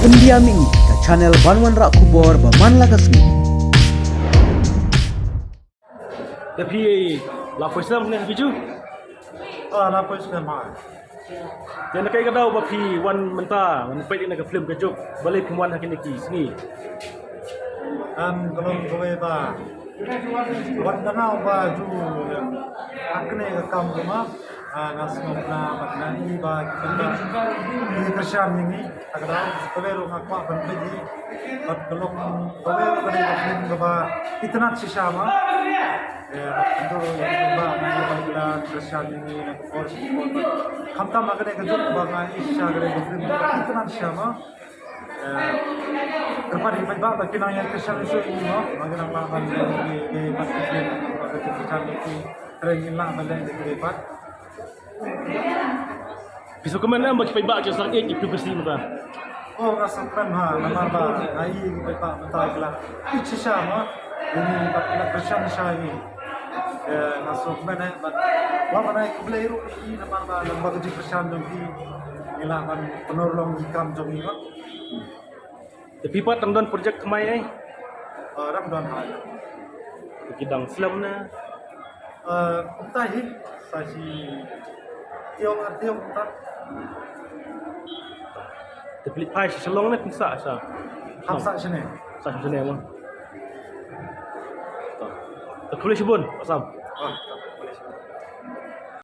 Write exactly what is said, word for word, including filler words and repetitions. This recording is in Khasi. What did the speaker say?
India Mini, ka channel ban wanrah khubor ba man la ka sngi. Te phi la poi slem ne phi ju? Ah, la poi slem ha. Te na kai ka daw ba phi wan mynta, wan peit ïa ka film Ka Juk, balei phi wan ha kine ki sngi? Em, ka long kawei ba wat da nga ba ju ha kane ka kam ka ma, ah, nga sngewbha bad nga i ba ki pynban ki kyrshan ïa ngi ha ka daw kawei ruh nga kwah ban peit hi. Bad ka long kawei ruh kane ka film kaba itynnad shisha ma. Eh, bad kynduh ïa ki pynban ba ki la kyrshan ïa ngi na ka por sha ka por. Khamtam ha kane Ka Juk ba nga i shisha kane ka film kaba itynnad shisha ma. Eh, kyrpad ïa ki paidbah ba kin nang ïa kyrshan ïa ngi mo. Ba kin nang lah ban ïa ïa ïa ban kyrshan ïa ki. Trai ngin lah ban leh ïa ki paidbah. Phi sngewkmen em ba ki paidbah kin sa ïeit ïa phi Khasi mynta? Oh, nga sngewkmen ha, namar ba nga i ki paidbah mynta ki la ïeit shisha mo. Ïa ngi bad ki la kyrshan shisha ïa ngi. Eh, nga sngewkmen eh bad wat ban ai khublei ruh ïa ki namar ba lyngba ka jingkyrshan jong ki ngi lah ban pynurlong ki kam jong ngi mo. Te phi pat dang don project thymmai ei? Ah, dang don ha. Te ki dang slem ne? Ah, kumta hi, sa shi taïew ar taïew kumta. Te phi leit phai sha Shillong ne phin sah sha? Hap sah shane. Sah shane mo. Te khublei shibun, Assam. Ah.